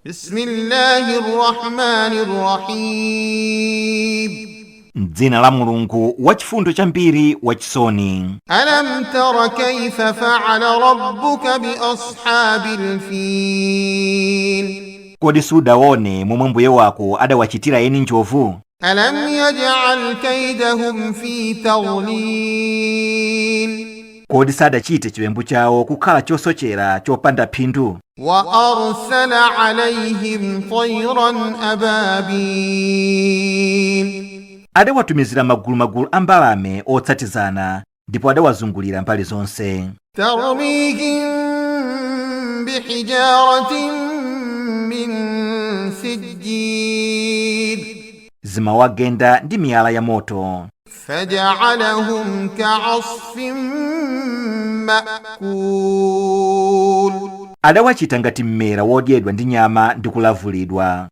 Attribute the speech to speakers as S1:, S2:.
S1: بسم الله الرحمن الرحيم.
S2: M'dzina la Mulungu wachifundo chambiri, wachisoni.
S1: ألم تر كيف فعل ربك بأصحاب الفيل؟
S2: Kodi sudaone momwe mbuye wako adawachitira eni njovu?
S1: ألم يجعل كيدهم في تضليل؟
S2: Kodi sadachite chiwembu chawo kukhala chosochera chopanda phindu?
S1: وأرسل عليهم طيرا أبابيل.
S2: Adawatumizira magulumagulu a mbalame otsatizana ndipo adawazungulira mbali zonse.
S1: ترميهم بحجارة من سجيل.
S2: Zimawagenda ndi miyala ya moto.
S1: فجعلهم كعصف مأكول.
S2: Adawachita ngati mmera wodyedwa ndi nyama ndi kulavulidwa.